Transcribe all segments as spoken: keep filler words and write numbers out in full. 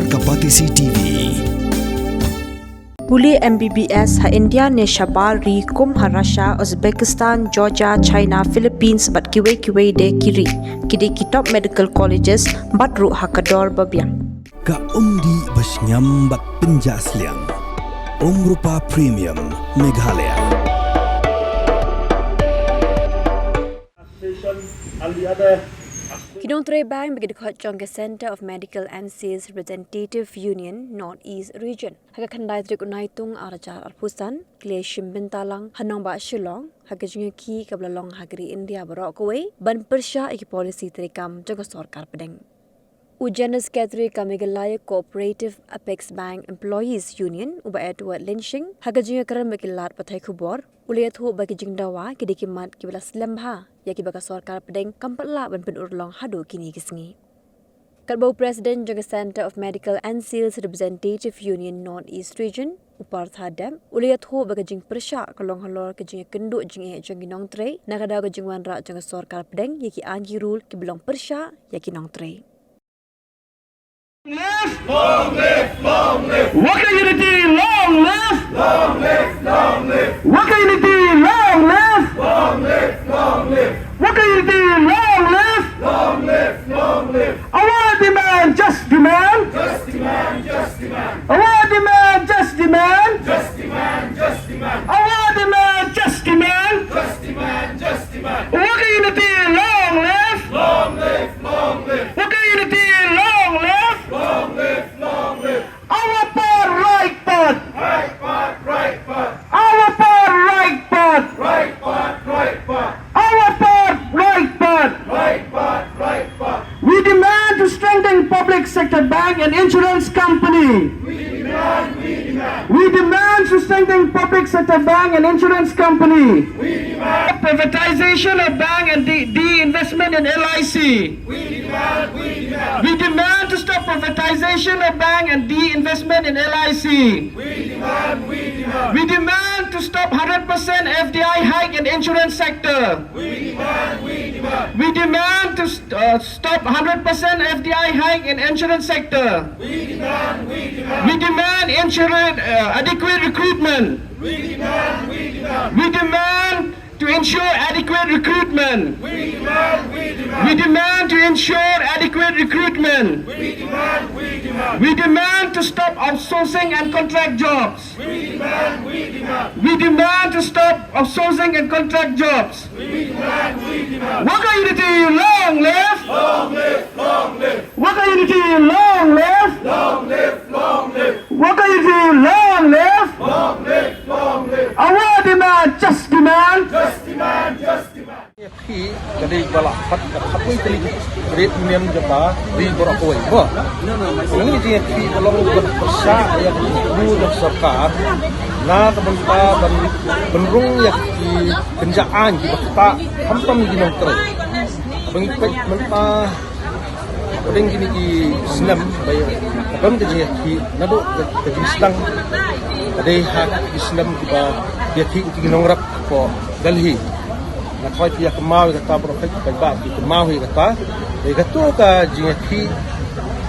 Ka Batesi T V. Pule M B B S ha India ne shabar ri kum ha Russia, Uzbekistan, Georgia, China, Philippines bad kiwei kiwei de ki ri. Ki dei ki top medical colleges bad ruh ha ka dor ba biang. Ka umdih ba shngiam bad pynjah sliang. Umrupa Premium Meghalaya. Ki nongtrei bank ba ki dkhot jong ka Centre of Medical and Sales Representative Union North East Region ha ka khyndai tarik u Naitung ar hajar arphew san ki la shim bynta lang ha nongbah Shillong ha ka jingïakhih kaba la long ha ka ri India baroh kawei ban pyrshah ïa ki policy treikam jong ka sorkar pdeng. U General Secretary ka Meghalaya Cooperative Apex Bank Employees Union, u Bah Edward Lynshing, ha ka jingïakren bad ki lad pathai khubor, u la ïathuh ba ki jingdawa ki dei ki mat kiba la slem bha ïa kiba ka sorkar pdeng kam pat lah ban pynurlong haduh kine ki sngi. Katba u President jong ka Centre of Medical and Sales Representative Union North East Region, u Partha Deb, u la ïathuh ba ka jingpyrshah ka long halor ka jingïakynduh jingeh jong ki nongtrei na ka daw ka jingwanrah jong ka sorkar pdeng ïa ki aiñ ki rule kiba long pyrshah ïa ki nongtrei. Live! Long live! Long live! Worker unity, long live! Long live! Long live! Worker unity, long live! Long live! Long live! Worker unity, long live! Long live! Long live! Our demand, just demand! Just demand! Just demand! Our demand, just demand! Just demand! Just demand! Our demand, just demand! Just demand! Just demand! Worker unity, long live! Long live! Long live! Worker unity, long live! Long live! Long live! Our path, right path! Right path! Right path! Our path, right path! Right path! Right path! Our path, right path! Right path! Right path! We demand to strengthen public sector bank and insurance company. We demand, we demand. We demand to strengthen public sector bank and insurance company. We demand privatization of bank and de- de-investment in L I C. We demand, we demand. We demand to stop privatization of bank and de-investment in L I C. We demand, we demand. We demand to stop hundred percent F D I hike in insurance sector. We demand, we demand. We demand to st- uh, stop hundred percent F D I hike in insurance sector. We demand, we demand. We demand insurance, uh, adequate recruitment. We demand, we demand. We demand to ensure adequate recruitment. We demand, we demand. We demand to ensure adequate recruitment. We demand, we demand. We demand to stop outsourcing and contract jobs. We demand, we demand. We demand to stop outsourcing and contract jobs. We demand, we demand. Worker unity, long live! Long live, long live! Worker unity, long live! Long live, long live! Worker unity, long live! Long live, long live! Our demand, just demand! Just demand, just demand! Ïakhih ka dei ba la pat ka khatwei tylli ki trade union jong ka ri baroh kawei. Ba kane ka jingïakhih ka long ban pyrshah ïa ka jingthmu jong ka sorkar na ka bynta ban pynrung ïa ki kynja aiñ kiba ktah khamtam ïa ki nongtrei. Ba ngi peit mynta hapdeng kine ki snem ba ïa ka don ka jingïakhih naduh ka, ka jingsdang ka dei ha ki snem kiba ïakhih ki nongrep hapoh Delhi. Nga kawei phi ïa kynmaw ïa kata baroh, phi paidbah phi kynmaw ïa kata. Ïa kato ka jingïakhih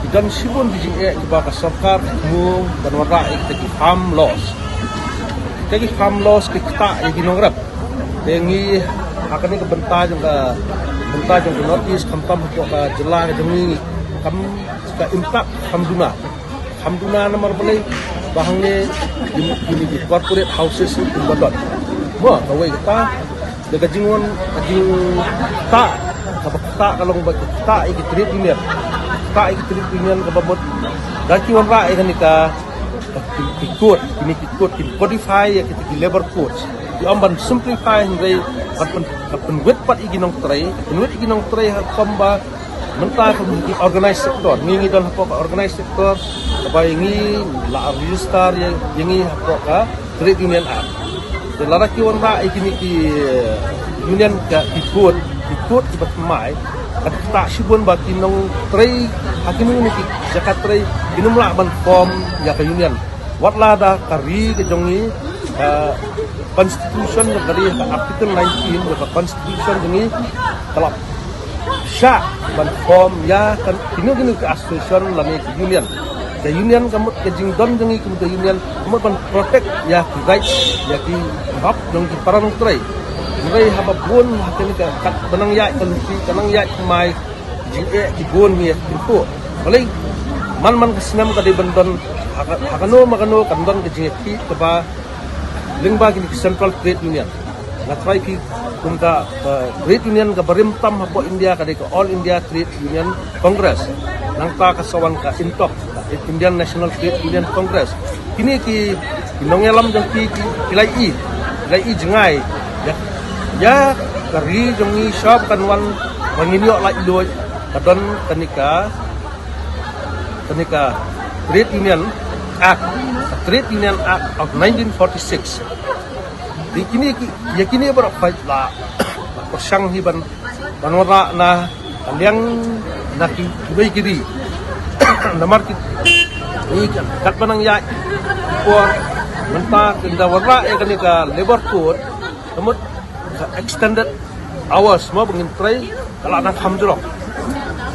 ki don shibun ki jingeh kiba ka sorkar ka thmu ban wanrah ïa kita ki farm laws. Kita ki farm laws ki ktah ïa ki nongrep. Te ngi ha kane ka bynta jong ka, bynta jong ka North East, khamtam hapoh ka jylla ka jong ngi, kam ka impact kam duna. Kham duna namar balei ba hangne kine, kine ki corporate houses ki ba don. Mo kawei kata da ka jingwan, ka jingktah kaba ktah ka long ba ki ktah ïa ki trade union. Ktah ïa ki trade union kaba mut da ki wanrah ïa kane ka, ka ki, ki code, kine ki code ki codify ïa kita ki labour codes. Ki ym ban simplify hynrei ban pyn, ban pynwit pat ïa ki nongtrei, pynwit ïa ki nongtrei ha kum ba mynta ka ki organized sector, ngi ngi don hapoh ka organized sector, kaba ïa ngi la register ïa, ïa ngi hapoh ka Trade Union Act. Te lada ki wanrah ïa kine ki, eh, union ka ki code, ki code kiba thymmai, ka ktah shibun ba ki nongtrei ha kine kine ki jaka trei kin ym lah ban form ïa ka union. Wat la da ka ri ka jong ngi, ka constitution jong ka ri, ka article nineteen jong ka constitution jong ngi ka la shah ban form ïa ka kino kino ka association lane ka union. Ka union ka mut ka jingdon jong ngi ka mut ka union ka mut ban protect ïa ki rights ïa ki hok jong ki para nongtrei. Hynrei haba bun ha kane ka kat ba nang ïaid ka lynti ka nang ïaid ka mai jingeh ki bun ngi ïa ki pynpur. Balei man man ka snem ka dei ban don ha ka, ha kano ma kano kan don ka jingeh ki kaba lyngba kine ki Central Trade Union. Nga trai ki kum ka, ka trade union ka barim tam hapoh India ka dei ka All India Trade Union Congress. Nangta ka sa wan ka INTOC, ka Indian National Trade Union Congress. Kine ki, ki nongïalam jong ki, ki, ki la i, ki la i jngai. Ïa, ïa ka ri jong ngi shap kan wan ba ngin ïoh laitluid ka don kane ka kane ka Trade Union Act, ka Trade Union Act of nineteen forty-six. Di kini ki, ïa kini baroh peit la, la pyrshang hi ban, ban wanrah na ka liang na ki, kiwei ki ri. Namar ki, ki kat ba nang ïaid por mynta ki da wanrah ïa kane ka Labour Code, ka mut ka extended hours mo ba ngin trei ka la nang kham jrong.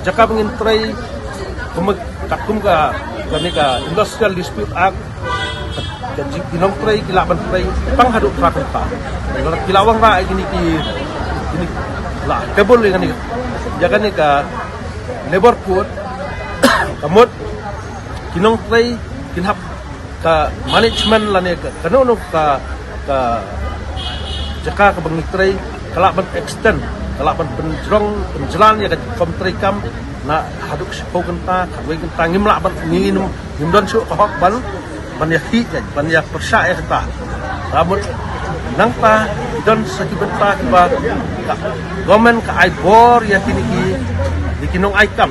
Jaka ba ngin trei kum ka, kum ka, kane ka Industrial Dispute Act, ka, ka jing, ki nongtrei ki lah ban trei tang haduh phra kynta. Ki lah wanrah ïa kine ki, kine la table ïa kane, ïa kane ka Labour Code, ka mut ki nongtrei kin hap ka management lane ka, kano kano ka, ka jaka kaba ngi trei ka lah ban extend, ka lah ban pynjrong, pynjlan ïa ka kam trei kam na haduh shiphew kynta, khatwei kynta, ngim lah ban, ngi ngim, ngim don shuh ka hok ban, ban ïa khih, ban ïa pyrshah ïa kata. Ka mut nangta ki don sa ki bynta kiba ka government ka ai bor ïa kine ki, ïa ki nong ai kam,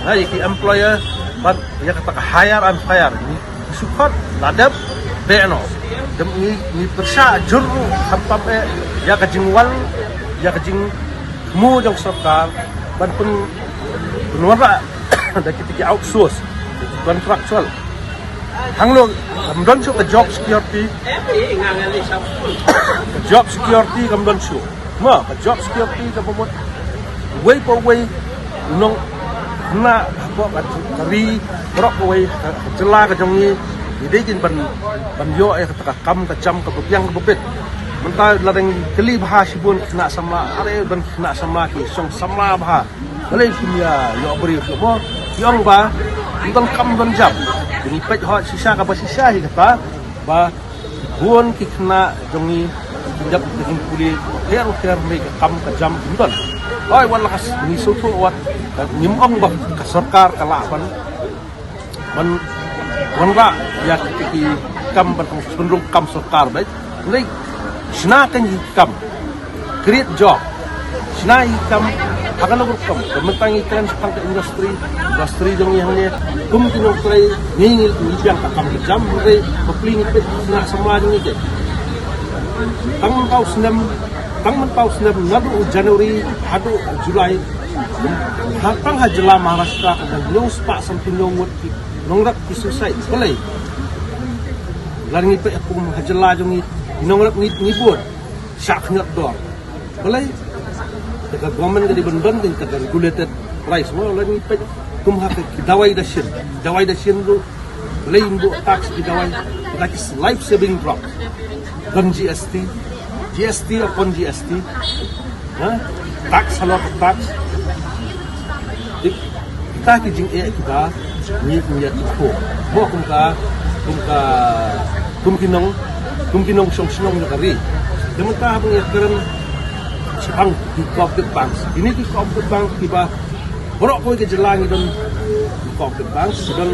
ha, ïa ki employer, ban ïa kata ka hire and fire. Ngi shu khot la dep beh noh. Dep ngi, ngi pyrshah jur ruh khamtam eh ïa ka jingwan, ïa ka jingthmu jong sorkar ban pyn, pynwanrah da kita ki outsource, contractual. Hangno kam don shuh ka job security. Ka job security kam don shuh. Ma, ka job security kaba mut uwei pa uwei u nongkhynnah hapoh ka, ka ri, baroh kawei ka, ka jylla ka jong ngi, ngi dei kin ban, ban ïoh ïa kata ka kam ka jam kaba biang kaba bit. Mynta la dang kylli bha shibun ki khynnah samla, are ban khynnah samla ki shong samla bha. Balei kim ïa ïoh briew shuh mo? Ki ong ba ym don kam don jam. Ngi peit hok shisha kaba shisha hi kata ba bun ki khynnah jong ngi ki dep ka jingpule, her her mei ka kam ka jam kim don. Hoi, wat la ka s-, ngi sngewthuh wat, ka ngim ong ba ka sorkar ka lah ban, ban wanrah ïa ki, ki kam ban pynrung kam sorkar beit. Hynrei shna kane ki kam, create job. Shna ïa ki kam ha kano ka rukom. Ka mynta ngi kren shaphang ka industry, industry jong ngi hangne. Kum ki nongtrei, ngi, ngi, ngi biang ka kam ka jam, hynrei bapli ngi peit khynnah samla jong ngi te. Tang mynta u snem, tang mynta u snem naduh u January haduh u July, ha, tang ha jylla Maharashtra ka dang hynñiew spah sanphew hynñiew ngut ki nongrep ki suicide. Balei? Lada ngi peit kum ha jylla jong ngi, ki nongrep ngi, ngi bud shah khyndiat dor. Balei? Te ka government ka dei ban don kata ka regulated price mo, lada ngi peit kum ha ki dawai dashin. Dawai dashin ruh balei ym buh tax ki dawai? Kata ki life saving drug. Don G S T, G S T upon G S T. Ha? Tax halor tax. Kita ki jingeh kiba ngi, ngi ïa tukhu. Mo kum ka, kum ka, kum ki nong, kum ki nongshong shnong jong ka ri. Te mynta haba ngi ïa kren shaphang ki cooperative banks. Kine ki cooperative banks kiba baroh kawei ka jylla ngi don ki cooperative banks, ki don,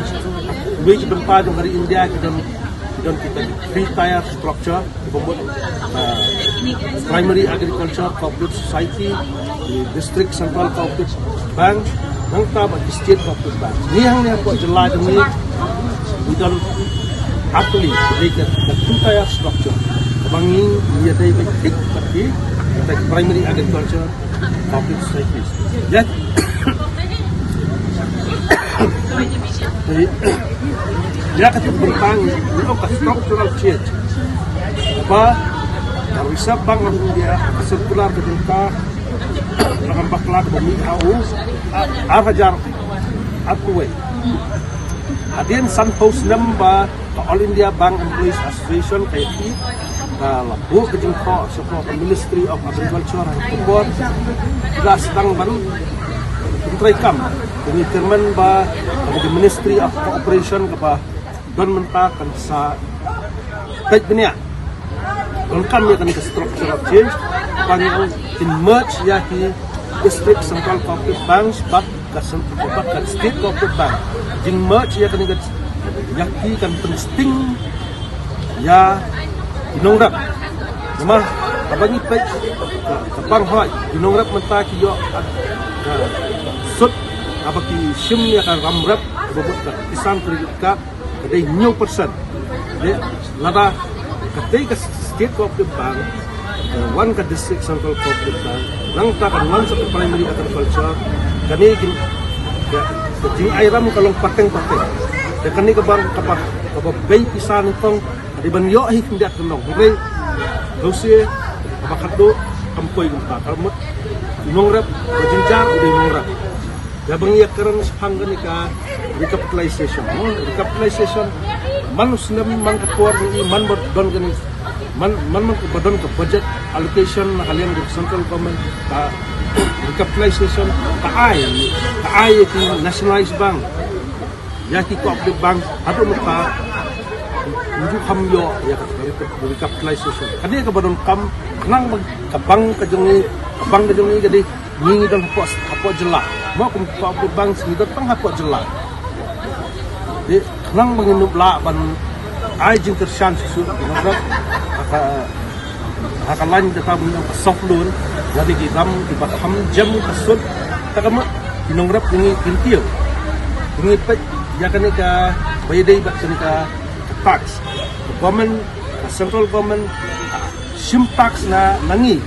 kawei ki bynta jong ka ri India ki don, ki don kita ki three tier structure. Ki pynbud, uh, Primary Agriculture Cooperative Society, ki District Central Cooperative Bank, nangta bad ki State Cooperative Bank. Ngi hangne hapoh jylla jong ngi, ngi don artylli, ngi don ka two tier structure. Kaba ngi, ngi ïadei beit thik bad ki, bad ki Primary Agriculture Cooperative Societies. Ïa, ïa kata ka bynta ngi ong ka structural change. Ba ka Reserve Bank of India ka circular ka jong ka, ka ngam bakla, kaba mih ha u ar hajar arphew wei. Hadien san phew snem ba ka All India Bank Employees Association, ka A B E A, ka la buh ka jingthoh sha ka Ministry of Agriculture ha ka por la sdang ban treikam. Kane ka chairman ba ka Ministry of Cooperation kaba don mynta kan sa peit bniah. Donkam ïa kane ka structure of change, ban kin merge ïa ki district central cooperative banks bad ka cent-, bad ka state cooperative bank. Jing merge ïa kane ka, ïa ki kan pynsting ïa ki nongrep. Namar haba ngi peit ka, ka bank hoi, ki nongrep mynta ki ïoh, ah, sut haba ki shim ïa ka ram rep, haba mut ka Kisan Credit Card, ka dei hynñiew percent. Dei lada katei ka state cooperative bank, eh, wan ka district central cooperative bank, nangta kan wan sa ka primary agriculture, kane kin, ka, ka jingai ram ka long pateng pateng. Te kane ka bank kaba, kaba bei pisa nyngkong, ka dei ban ïoh hi khyndiat ka long. Hynrei, lehse, kaba khadduh, kam poi kumta, ka mut, nongrep, ka jynjar, u dei nongrep. Ïa ba ngi ïa kren shaphang kane ka recapitalization, no? Recapitalization, man u snem, man ka por, man ba don kane, man, man, man ba don ka budget allocation na ka liang ka central government, ka recapitalization, ka ai, ka ai ïa ki nationalized bank, ïa ki cooperative bank, haduh mynta, ngi ju kham ïoh ïa ka recap-, recapitalization. Kane kaba donkam, khnang ba ka bank ka jong ngi, ka bank ka jong ngi ka dei ngi, ngi don hapoh, hapoh jylla. Mo kum cooperative banks ngi don tang hapoh jylla. Dei khnang ba ngin ym lah ban ai jingkyrshan shuh shuh, you know, ha ka, ha ka lain kata ba ngi ong ka soft loan, lane ki ram kiba kham jem ka sut, ta ka mut ki nongrep ngi kin kiew. Ngi peit ïa kane kaba ïadei bad kane ka tax. Ka government, ka central government, shim tax na, na ngi.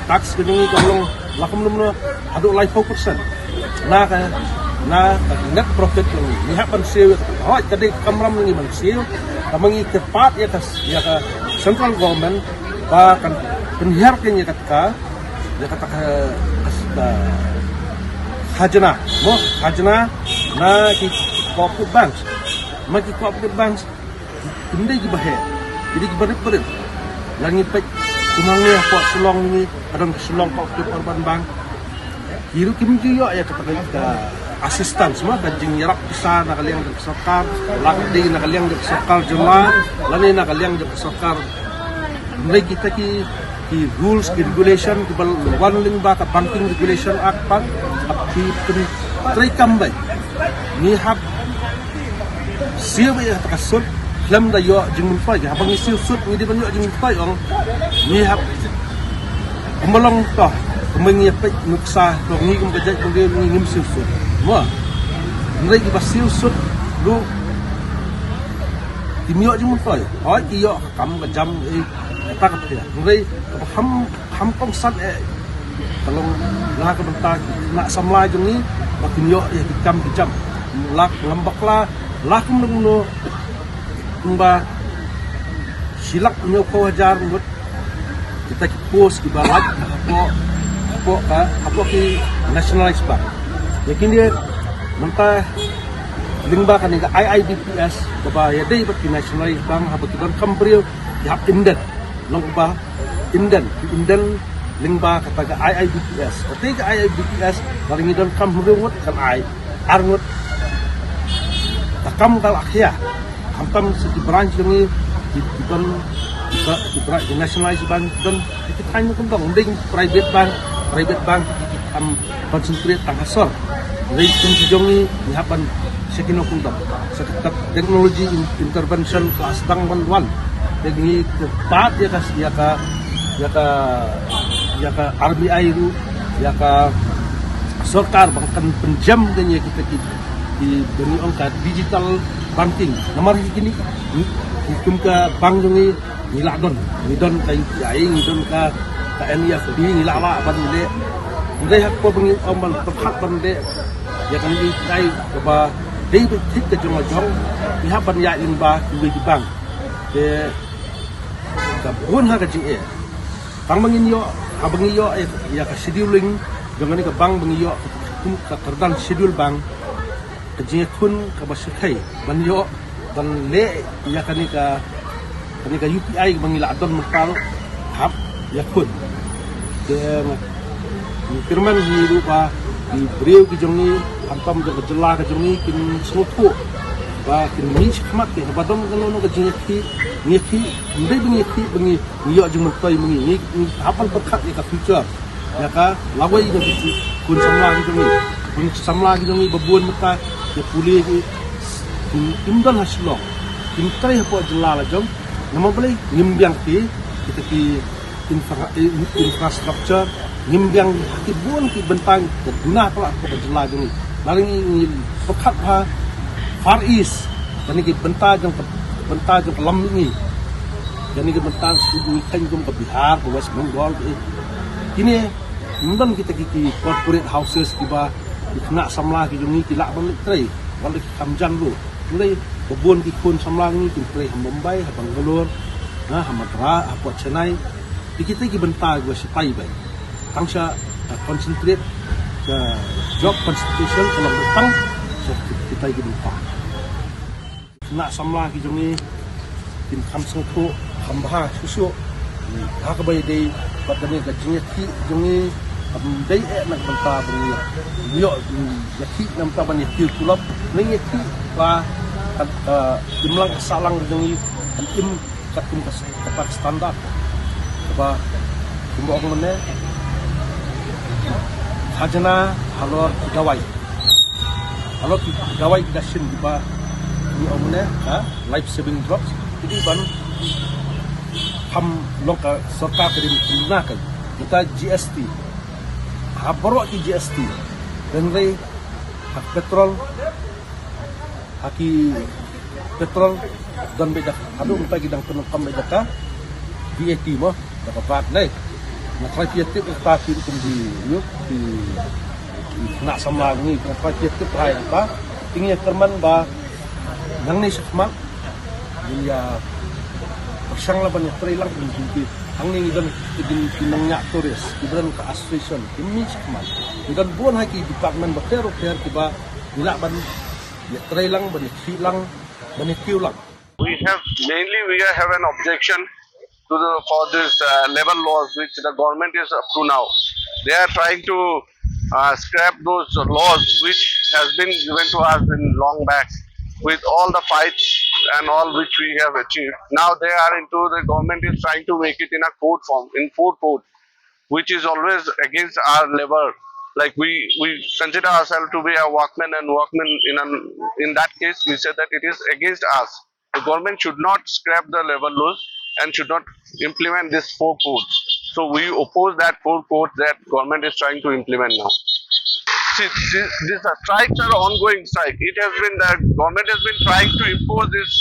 Tax ka jong ngi ka long la kumno kumno haduh laiphew percent na ka, na ka net profit jong ngi. Ngi hap ban siew, hooid ka dei ka kamram ngi ban siew. Tangba ngi kyrpad ïa ka, ïa ka central government ba kan pynhiar kane ïa kata ka, ïa kata ka, ka, ka khajna, mo, khajna na ki cooperative banks. Ma ki cooperative banks kim dei kiba heh, ki dei kiba rit barit. Lada ngi peit kum hangne hapoh Shillong ngi, ka don ka Shillong Cooperative Urban Bank. Ki ruh kim ju ïoh ïa kata ka assistance, mo, ka jingïarap pisa na ka liang jong ka sorkar, la ka dei na ka liang jong ka sorkar jylla, lane na ka liang jong ka sorkar. Hynrei kita ki, ki rules, ki regulation kiba wan lyngba ka Banking Regulation Act pat, hap ki pyntreikam beit. Ngi hap siew beit ïa kata ka sut khlem da ïoh jingmyntoi. Haba ngi siew sut ngi dei ban ïoh jingmyntoi, ong. Ngi hap, kumba long to, kumba ngi ïa peit nuksa to, ngi kum ka jaitbynriew ngi ngim siew sut, mo. Hynrei kiba siew sut ruh kim ïoh jingmyntoi. Hooid ki ïoh ka kam ka jam, eh, kata ka pher. Hynrei kaba kham, kham kongsan, eh, ka long na ka bynta ki khynnah samla jong ngi ba kin ïoh ïa ki kam ki jam. La ngam bakla, la kumno kumno, kumba shi lak hynñiewphew hajar ngut kita ki post kiba lait hapoh, hapoh ka, hapoh ki nationalized bank. Ïa kine mynta lyngba kane ka I I B P S kaba ïadei bad ki nationalized bank, haba ki donkam briew ki hap indent. Long ba indent, indent lyngba kata ka I I B P S. Kata ka I I B P S, lada ngi donkam hynriew ngut kan ai ar ngut. Ka kam ka la khia. Khamtam sa ki branch jong ngi, ki, ki don, ki, ki branch, ki nationalized bank, ki don, ki thaiñ kumta, ym dei private bank, private bank, ki, ki kham concentrate tang ha sor. Hynrei kum ki jong ngi, ngi hap ban sha kino kumta. Sa kata technology in-, intervention ka la sdang ban wan. Te ngi kyrpad ïa ka, ïa ka, ïa ka, ïa ka R B I ruh, ïa ka sorkar ba kan pynjem ïa kita ki, ki, ba ngi ong ka digital banking. Namar hi kine, hi, hi kum ka bank jong ngi, ngi la don, ngi don ka U P I, ngi don ka, ka N E F T, ngi la lah ban leh. Hynrei ha kaba ngi ong ban pyrkhat ban leh ïa kane ka, kaba dei ba thik ka jong ka jong, ngi hap ban ïaid lyngba kiwei ki bank. Te kabun ha ka jingeh. Tang ba ngin ïoh, haba ngi ïoh ïa, ïa ka scheduling jong kane ka bank, ba ngi ïoh ka, ka kyrdan schedule bank. Ka jingïakhun kaba shyrkhei ban ïoh ban leh ïa kane ka, kane ka U P I ba ngi la don mynta hap ïakhun. Te ngi kyrmen hi ruh ba ki briew ki jong ngi, khamtam jong ka jylla ka jong ngi, kin sngewthuh ba kin mih shakhmat, te haba don kano kano ka jingïakhih, ngi ïakhih, ym dei ba ngi ïakhih ba ngi, ngi ïoh jingmyntoi ma ngi, ngi, ngi hap ban pyrkhat ïa ka future. Ïa ka lawei jong ki khun samla ki jong ngi. Khun samla ki jong ngi ba bun mynta ki pule ki, kim, kim don ha Shillong. Kim trei hapoh jylla la jong. Namar balei? Ngim biang ki, kita ki infra-, in-, infrastructure, ngim biang ha ki bun ki bynta ka duna palat hapoh jylla jong ngi. Lada ngi, ngi pyrkhat ha Far East, kane ki bynta jong ka, bynta jong ka lam mihngi. Kane ki bynta shu ngi kheiñ kum ka Bihar, ka West Bengal, eh. Kine, ym don kita ki, ki corporate houses kiba ki khynnah samla ki jong ngi ki lah ban leit trei, wat la ki kam jan ruh. Hynrei ba bun ki khun samla ngi kin trei ha Mumbai, ha Bangalore, ha, ha Madras, hapoh Chennai. Te kita ki bynta kiba shatai bha. Tang sha, uh, concentrate, uh, job concentration ka long tang sha kita ki bynta. Khynnah samla ki jong ngi kin kham sngewthuh, kham bha shuh shuh. Ha kaba ïadei bad kane ka jingïakhih jong ngi, kam dei eh na ka bynta ba ngi ïoh, ïakhih na ka bynta ban ïakiew kulop, ngi ïakhih ba ka, ka imlang ka sahlang ka jong ngi kan im katkum ka, kata ka standard kaba kumba ong mynne, khajna halor ki dawai. Halor ki dawai ki dashin kiba ngi ong mynne, ha, life saving drugs. Te dei ban kham long ka sorkar ka dei ban kynna ka, kita G S T. Ha baroh ki G S T. Hynrei ha petrol, ha ki petrol don beit da, haduh mynta ki dang pyndonkam beit da ka V A T mo, da ka vat ne. Nga try phi ïa tip kata ki rukom ki, ïa ki, ki khynnah samla ngi, nga try phi ïa tip hai kata. Te ngi ïa kyrmen ba nangne shakhmat ngin ïa pyrshang lah ban ïa trei lang ki, ki, hangne ngi don ki, ki nongñiah tourist, ki don ka association, ki mih shakhmat. Ngi don bun ha ki department bapher bapher kiba ngi lah ban ïa trei lang, ban ïa khih lang, ban ïa kiew lang. We have, mainly we have an objection to the, for this, uh, level laws which the government is up to now. They are trying to, uh, scrap those laws which has been given to us in long back with all the fights and all which we have achieved. Now they are into, the government is trying to make it in a code form, in four code, which is always against our level. Like we, we consider ourselves to be a workman and workmen in an, in that case, we said that it is against us. The government should not scrap the labour laws and should not implement this four codes. So we oppose that four codes that government is trying to implement now. See, this, these are strikes are ongoing strike. It has been that government has been trying to impose this,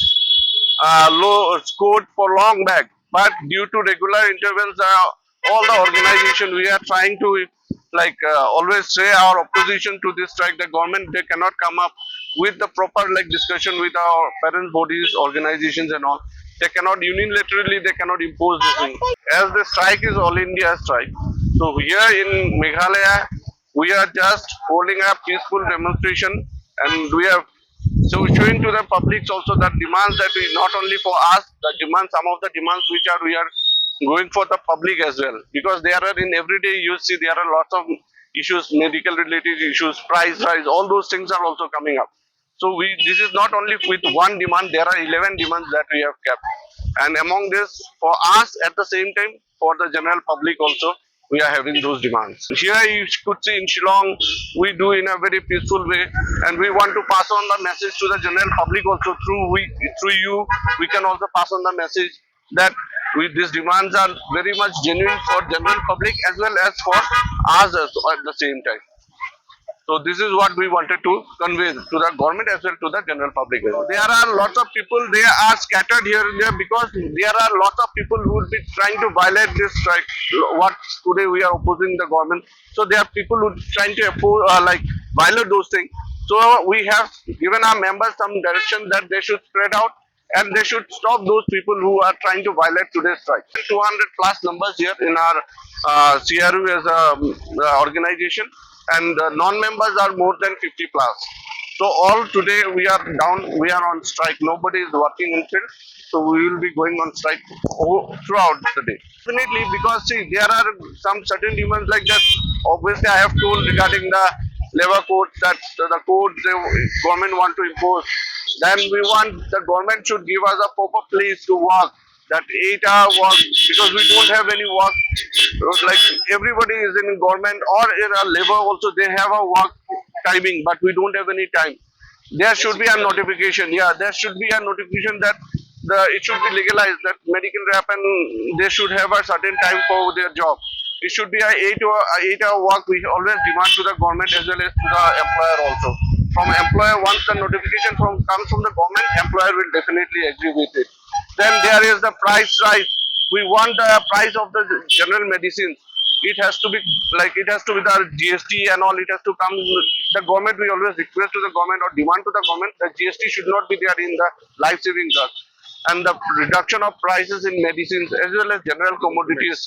uh, law, uh, code for long back, but due to regular intervals, uh, all the organisation, we are trying to, like, uh, always say our opposition to this strike. The government, they cannot come up with the proper, like, discussion with our parent bodies, organisations and all. They cannot unilaterally, they cannot impose this thing. As the strike is all India strike, so here in Meghalaya, we are just holding a peaceful demonstration, and we are so showing to the publics also that demands that we, not only for us, the demands, some of the demands which are, we are going for the public as well, because there are, in everyday you see there are lots of issues, medical related issues, price rise, all those things are also coming up. So we, this is not only with one demand, there are eleven demands that we have kept. And among this, for us, at the same time, for the general public also, we are having those demands. Here you could see in Shillong, we do in a very peaceful way, and we want to pass on the message to the general public also through we, through you. We can also pass on the message that we, these demands are very much genuine for general public as well as for us as, at the same time. So this is what we wanted to convey to the government as well to the general public. There are lots of people, they are scattered here and there because there are lots of people who would be trying to violate this strike. What today we are opposing the government. So there are people who are trying to oppose, uh, like, violate those things. So we have given our members some direction that they should spread out and they should stop those people who are trying to violate today's strike. Two hundred plus numbers here in our, uh, C R U as a, um, uh, organization, and, uh, non-members are more than fifty plus. So all today we are down, we are on strike. Nobody is working in field, so we will be going on strike o- throughout the day. Definitely, because see, there are some certain demands like that. Obviously, I have told regarding the labor code that the code the government want to impose. Then we want the government should give us a proper place to work. That eight-hour work, because we don't have any work. Like, everybody is in government or in a labor also, they have a work timing, but we don't have any time. There should be a notification. Yeah, there should be a notification that the it should be legalized, that medical rep and they should have a certain time for their job. It should be a eight hour a eight hour work. We always demand to the government as well as to the employer also. From employer, once the notification from comes from the government, employer will definitely agree with it. Then there is the price rise. We want the price of the general medicine. It has to be, like, it has to be the G S T and all. It has to come. The government, we always request to the government or demand to the government that G S T should not be there in the life saving drugs. And the reduction of prices in medicines as well as general commodities,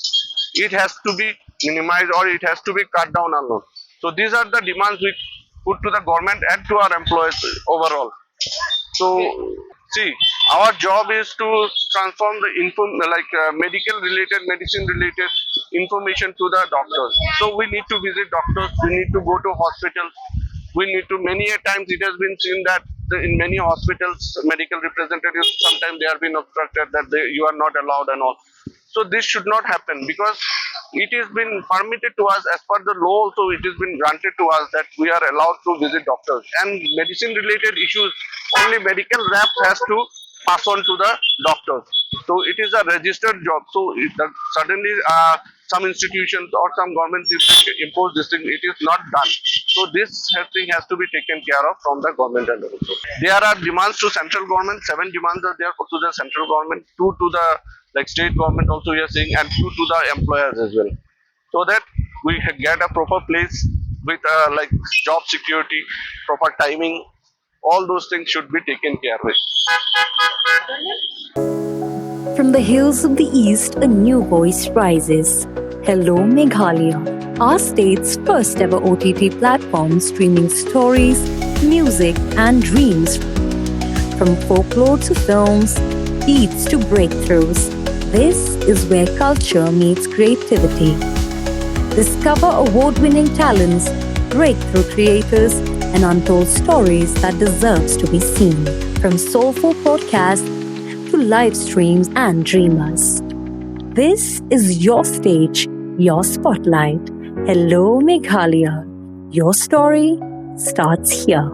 it has to be minimized or it has to be cut down a lot. So these are the demands we put to the government and to our employees overall. So, see, our job is to transform the inform like uh, medical related, medicine related information to the doctors. So we need to visit doctors. We need to go to hospitals. We need to, many a times it has been seen that the, in many hospitals, medical representatives, sometimes they are being obstructed, that they, you are not allowed and all. So this should not happen, because it has been permitted to us as per the law also. It has been granted to us that we are allowed to visit doctors, and medicine related issues, only medical rep has to pass on to the doctors. So it is a registered job. So it, that suddenly uh, some institutions or some governments impose this thing, it is not done. So this has, thing has to be taken care of from the government and also. There are demands to central government. Seven demands are there to the central government, two to the, like, state government also we are saying, and two to the employers as well, so that we ha- get a proper place with uh, like job security, proper timing. All those things should be taken care with. From the hills of the East, a new voice rises. Hello, Meghalaya, our state's first ever O T T platform streaming stories, music, and dreams. From folklore to films, beats to breakthroughs, this is where culture meets creativity. Discover award winning talents, breakthrough creators, and untold stories that deserves to be seen. From soulful podcasts to live streams and dreamers. This is your stage, your spotlight. Hello, Meghalaya. Your story starts here.